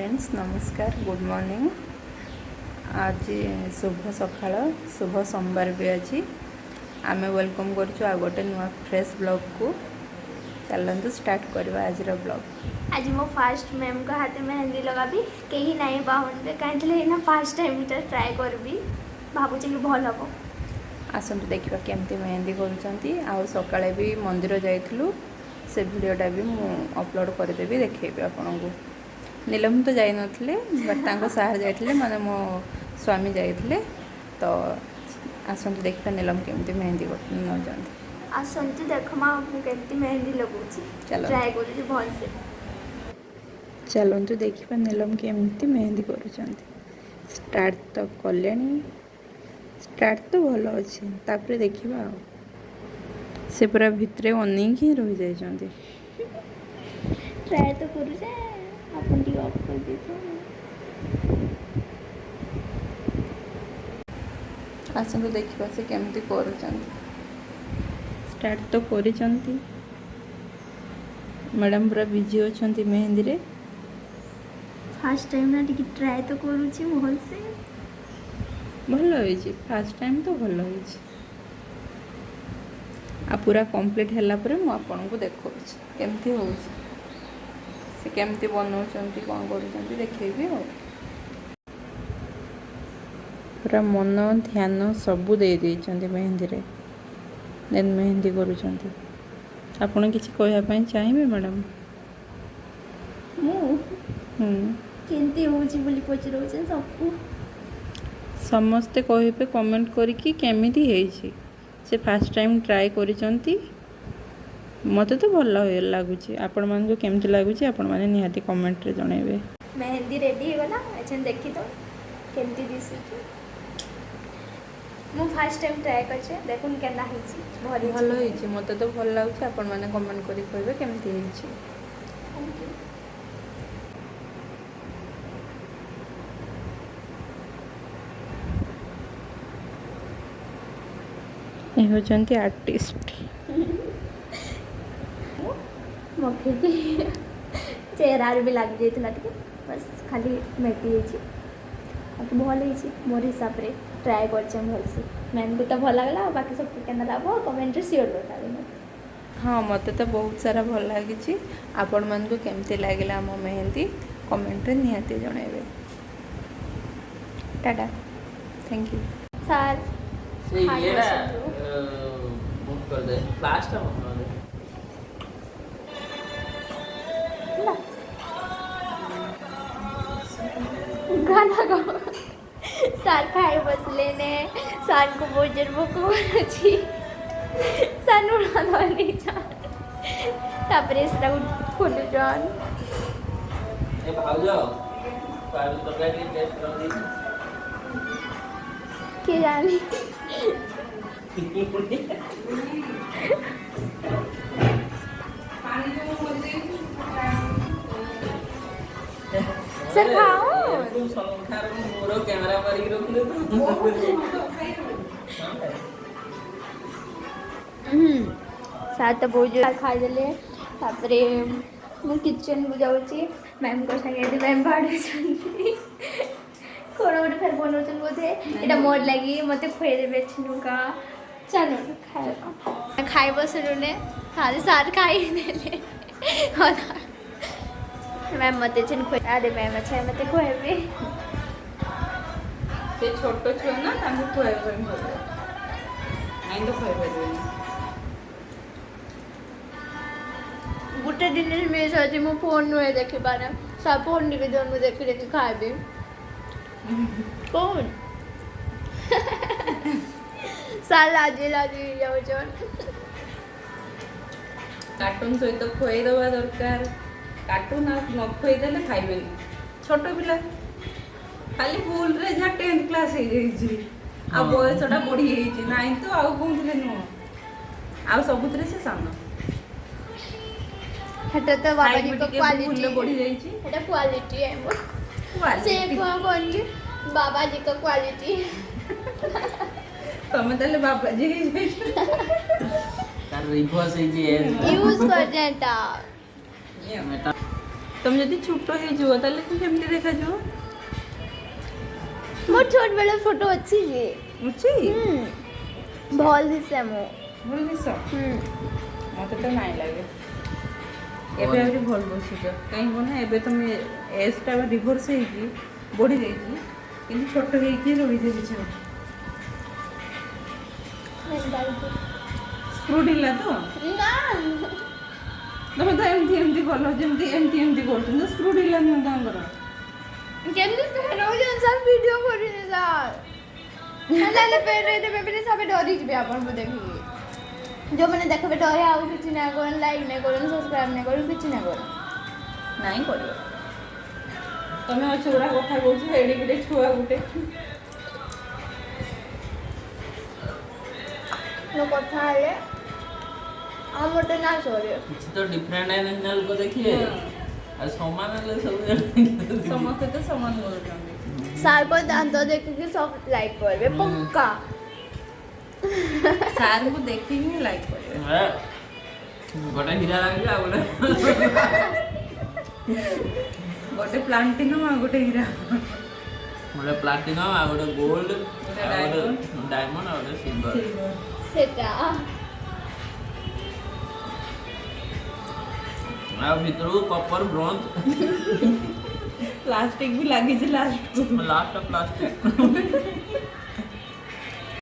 Friends, ନମସ୍କାର, good morning. ଆଜି ଶୁଭ ସକାଳ, ଶୁଭ ସୋମବାର ବି। ଆଜି ଆମେ welcome କରୁଛୁ ଆଉ ଗୋଟେ ନୂଆ ଫ୍ରେଶ୍ ବ୍ଲଗ୍କୁ। ଚାଲନ୍ତୁ ଷ୍ଟାର୍ଟ କରିବା ଆଜିର ବ୍ଲଗ୍। ଆଜି ମୋ ଫାର୍ଷ୍ଟ ମ୍ୟାମ୍ଙ୍କ ହାତେ ମେହେନ୍ଦି ଲଗାବି। କେହି ନାଇଁ ବାହୁନବେ, କାହିଁକି ଏଇନା ଫାର୍ଷ୍ଟ ଟାଇମ୍ ଏଇଟା ଟ୍ରାଏ କରିବି। ଭାବୁଛି କି ଭଲ ହେବ। ଆସନ୍ତୁ ଦେଖିବା କେମିତି ମେହେନ୍ଦି କରୁଛନ୍ତି। ଆଉ ସକାଳେ ବି ମନ୍ଦିର ଯାଇଥିଲୁ, ସେ ଭିଡ଼ିଓଟା ବି ମୁଁ ଅପଲୋଡ଼ କରିଦେବି, ଦେଖେଇବି ଆପଣଙ୍କୁ। ନିଲମ ତ ଯାଇନଥିଲେ, ବଟ୍ ତାଙ୍କ ସାର୍ ଯାଇଥିଲେ, ମାନେ ମୋ ସ୍ୱାମୀ ଯାଇଥିଲେ। ତ ଆସନ୍ତୁ ଦେଖିବା ନିଲମ କେମିତି ମେହେନ୍ଦି ନେଉଛନ୍ତି। ଆସନ୍ତୁ ଦେଖମା ମୁଁ କେମିତି ମେହେନ୍ଦି ଲଗାଉଛି। ଚାଲନ୍ତୁ। ଟ୍ରାଏ କରୁଛି ଭଲସେ। ଚାଲନ୍ତୁ ଦେଖିବା ନିଲମ କେମିତି ମେହେନ୍ଦି କରୁଛନ୍ତି। ଷ୍ଟାର୍ଟ ତ କଲେଣି। ଷ୍ଟାର୍ଟ ତ ଭଲ ଅଛି, ତାପରେ ଦେଖିବା। ଆଉ ସେ ପୁରା ଭିତରେ ଅନେଇକି ହିଁ ରହିଯାଇଛନ୍ତି। ଟ୍ରାଏ ତ କରୁଛେ, ଆପଣ ଟିକେ ଅଫ୍ କରିଦେଇଥିବେ। ଆସନ୍ତୁ ଦେଖିବା ସେ କେମିତି କରୁଛନ୍ତି। ଷ୍ଟାର୍ଟ ତ କରିଛନ୍ତି। ମ୍ୟାଡ଼ାମ୍ ପୁରା ବିଜି ଅଛନ୍ତି ମେହେନ୍ଦିରେ। ଫାର୍ଷ୍ଟ ଟାଇମ୍ ନା, ଟିକେ ଟ୍ରାଏ ତ କରୁଛି ଭଲସେ। ଭଲ ହେଇଛି, ଫାର୍ଷ୍ଟ ଟାଇମ୍ ତ ଭଲ ହେଇଛି। ଆଉ ପୁରା କମ୍ପ୍ଲିଟ୍ ହେଲା ପରେ ମୁଁ ଆପଣଙ୍କୁ ଦେଖାଉଛି କେମିତି ହେଉଛି, ସେ କେମିତି ବନଉଛନ୍ତି, କ'ଣ କରୁଛନ୍ତି ଦେଖେଇବି। ଆଉ ପୁରା ମନ ଧ୍ୟାନ ସବୁ ଦେଇ ଦେଇଛନ୍ତି ମେହେନ୍ଦିରେ, ଦେନ୍ ମେହେନ୍ଦି କରୁଛନ୍ତି। ଆପଣ କିଛି କହିବା ପାଇଁ ଚାହିଁବେ ମ୍ୟାଡ଼ାମ୍? ମୁଁ? ହୁଁ। କେମିତି ହେଉଛି ବୋଲି ପଚରାଉଛେ ସବୁ। ସମସ୍ତେ କହିବେ କମେଣ୍ଟ କରିକି କେମିତି ହେଇଛି। ସେ ଫାର୍ଷ୍ଟ ଟାଇମ୍ ଟ୍ରାଏ କରିଛନ୍ତି। ମୋତେ ତ ଭଲ ଲାଗୁଛି। ଆପଣମାନଙ୍କୁ କେମିତି ଲାଗୁଛି, ଆପଣମାନେ ନିହାତି କମେଣ୍ଟରେ ଜଣାଇବେ। ମେହେନ୍ଦି ରେଡ଼ି ହେଇଗଲା। ଏଛେନ୍ ଦେଖି ତ କେମିତି ଦିଶୁଛି। ମୁଁ ଫାର୍ଷ୍ଟ ଟାଇମ୍ ଟ୍ରାଏ କରିଛେ, ଦେଖୁନ୍ କେନ୍ତା ହେଇଛି। ଭଲ ହେଇଛି। ଭଲ ହେଇଛି, ମୋତେ ତ ଭଲ ଲାଗୁଛି। ଆପଣମାନେ କମେଣ୍ଟ କରି କହିବେ କେମିତି ହେଇଛି। Thank you. ଏ ହେଉଛନ୍ତି ଆର୍ଟିଷ୍ଟ। ମଖେଇକି ଚେହେରାରେ ବି ଲାଗିଯାଇଥିଲା ଟିକେ, ବାସ୍ ଖାଲି ମେଟି ହେଇଛି। ବାକି ଭଲ ହେଇଛି ମୋର ହିସାବରେ। ଟ୍ରାଏ କରିଛେ ଭଲସେ। ମ୍ୟାମ୍କୁ ତ ଭଲ ଲାଗିଲା, ଆଉ ବାକି ସବୁ କେନ୍ତା ଲାଗବ କମେଣ୍ଟରେ ସିଓର ବତାବେ ମୋତେ। ହଁ, ମୋତେ ତ ବହୁତ ସାରା ଭଲ ଲାଗିଛି। ଆପଣମାନଙ୍କୁ କେମିତି ଲାଗିଲା ଆମ ମେହେନ୍ଦି, କମେଣ୍ଟରେ ନିହାତି ଜଣାଇବେ। Tata, thank you. Sir ସେ ଖାଇ ଇଏଟା ବସନ୍ତୁ। ବନ୍ଦ କରିଦେ, ଫ୍ଲାସ୍ଟା ବନ୍ଦ କରିଦେ। ହେଲା, ଗାନା ଗାओ। ସାର୍ ଖାଇ ବସିଲେନେ। ସାର୍ଙ୍କୁ ବହୁତ ଜୋର ଭୋକ କରୁଛି। ସାର୍ ଲୁଣ ଧରି ତାପରେ ସେଟାକୁ ଖୋଲୁଛନ୍। ଏ ଭାଉଜ, ସୋୟାବିନ ତରକାରୀ ଟିକେ ଟେଷ୍ଟ କରନ୍ତି। କିଏ ଜାଣି। ସାର୍ ଖାଅ। ଏରକମ ସଂସାର ମୋର କ୍ୟାମେରା ମାରିକି ରଖିଲେ ତ। ସାର୍ ତ ବହୁତ ଜୋର ଖାଇଦେଲେ। ତାପରେ ମୁଁ କିଚେନ୍କୁ ଯାଉଛି ମ୍ୟାମ୍ଙ୍କ ସାଙ୍ଗେ। ମ୍ୟାମ୍ ବାଢ଼ୁଛନ୍ତି, କ'ଣ ଗୋଟେ ଫେର୍ ବନଉଛନ୍ତି ବୋଧେ। ଏଇଟା ମୋର ଲାଗି, ମୋତେ ଖୁଆଇଦେବେ ଛିନୁକା। ଚାଲ ଖାଇବା। ଖାଇ ବସିଲୁନେ, ଖାଲି ସାର୍ ଖାଇଦେଲେ। ମ୍ୟାମ୍ ମୋତେ ଛିନ ଖୁଆଇ। ଆରେ ମ୍ୟାମ୍ ଅଛେ, ମୋତେ ଖୁଆଇବେ। ସେ ଛୋଟ ଛୁଆ ନା, ତାଙ୍କୁ ଖୁଆଇବା ପାଇଁ ପଡ଼ିବ, ନାଇଁ ତ ଖୁଆଇ ପାରିବେନି। ଗୋଟେ ଜିନିଷ ମିସ୍ ଅଛି, ମୁଁ ଫୋନ୍ ନୁହେଁ ଦେଖିପାରେ। ସାର୍ ଫୋନ୍ ଟିକେ ଦିଅ, ମୁଁ ଦେଖି ଦେଖି ଖାଇବି। କଣ ସାର୍ ଲାଜି ଲାଜି ଯାଉଛନ୍। କାର୍ଟୁନ୍ ସହିତ ଖୁଆଇ ଦେବା ଦରକାର। କାର୍ଟୁନ୍ ଆଉ ନ ଖୁଆଇଦେଲେ ଖାଇବେନି। ଛୋଟ ପିଲା, ଖାଲି ଭୁଲରେ ଯାହା 10th class ହେଇଯାଇଛି ଆଉ ବୟସଟା ବଢ଼ିଯାଇଛି, ନାଇଁ ତ ଆଉ କୋଉଥିରେ ନୁହଁ। ଆଉ ସବୁଥିରେ ସେ ସାନ। ସେଟା ତ ଖାଇବି ବାବାଜୀଙ୍କ ଟିକେ କ୍ୱାଲିଟି। ଭୁଲରେ ବଢ଼ିଯାଇଛି। ସେଟା କ୍ୱାଲିଟି ଆମର ସେ Quality। କ'ଣ କଣ କି ବାବାଜୀଙ୍କ କ୍ୱାଲିଟି। ତମେ ତାହେଲେ ବାବାଜୀ ହେଇଯାଇଛ। ତାର ରିଭର୍ସ ହେଇଛି ଏଜ୍। ୟୁଜ୍ କରିଛେ ଏଟା। ତମେ ଯଦି ଛୋଟ ହେଇଯିବ ତାହେଲେ କେମିତି ଦେଖାଯିବ? ମୋର ଛୋଟ ବେଳ ଫଟୋ ଅଛି ଯେ। ଅଛି? ହୁଁ, ଭଲ ଦିଶେ ମୁଁ। ଭଲ ଦିଶ? ହୁଁ। ମତେ ତ ନାଇଁ ଲାଗେ। ଏବେ ଆହୁରି ଭଲ ଦିଶୁଛ, କାହିଁକି ନା ଏବେ ତମେ ଏଜ୍ଟା ରିଭର୍ସ ହେଇକି ବଢ଼ି ଯାଇଛି, କିନ୍ତୁ ଛୋଟ ହେଇକି ରହିଯାଇଛି। ସ୍କ୍ରୁ ଢିଲା ତ? ନା। ତମେ ତ ଏମିତି ଏମିତି କଲ, ଯେମିତି ଏମିତି ଏମିତି କରୁଛନ୍ତି, ସ୍କ୍ରୁ ଢିଲା ନୁହେଁ ତାଙ୍କର। କେମିତି ଫେରଉଛନ୍ତି ସାର୍? ଭିଡ଼ିଓ କରୁନି ସାର୍। ହେଲେ ଫେରେଇ ଦେବେ ବୋଲି ସବେ ଡରିଯିବେ ଆପଣଙ୍କୁ ଦେଖିକି। ଯେଉଁମାନେ ଦେଖିବେ ଡରେ, ଆଉ କିଛି ନା କରନ୍, ଲାଇକ୍ ନାଇଁ କରନ୍, ସବସ୍କ୍ରାଇବ୍ ନାଇଁ କରନ୍, କିଛି ନା କରନ୍। ନାଇଁ କରିବ। ତମେ ଅଛ ଗୁଡ଼ା କଥା କହୁଛ, ଏଠି ଗୋଟେ ଛୁଆ ଗୋଟେ। ମୋ କଥା ହେଲେ ଆଉ ମୋତେ ନା ସରେ। କିଛି ତ ଡିଫରେଣ୍ଟ ହେଇନି ନା ଲୋକ ଦେଖିବେ। ଆଉ ସମାନ ହେଲେ ସବୁ ସମସ୍ତେ ତ ସମାନ କରୁଛନ୍ତି। ସାର୍ଙ୍କ ଦାନ୍ତ ଦେଖିକି ସବୁ ଲାଇକ୍ କରିବେ ପକ୍କା। ସାର୍ଙ୍କୁ ଦେଖିକି ହିଁ ଲାଇକ୍ କରିବେ। ଏ, ଗୋଟେ ହୀରା ଲାଗିଲା ଆଉ ଗୋଟେ ଗୋଟେ ପ୍ଲାଟିନମ୍ ଆଉ ଗୋଟେ ହୀରା। ଗୋଟେ ପ୍ଲାଟିନମ୍ ଆଉ ଗୋଟେ ଗୋଲ୍ଡ ଗୋଟେ ଆଉ ଗୋଟେ ଡାଇମଣ୍ଡ ଆଉ ଗୋଟେ ସିଲଭର। ସିଲଭର। ସେଟା। ଆଉ ଭିତରକୁ କପର, ବ୍ରୋଞ୍ଜ। ପ୍ଲାଷ୍ଟିକ ବି ଲାଗିଛି ଲାଷ୍ଟକୁ। Last plastic.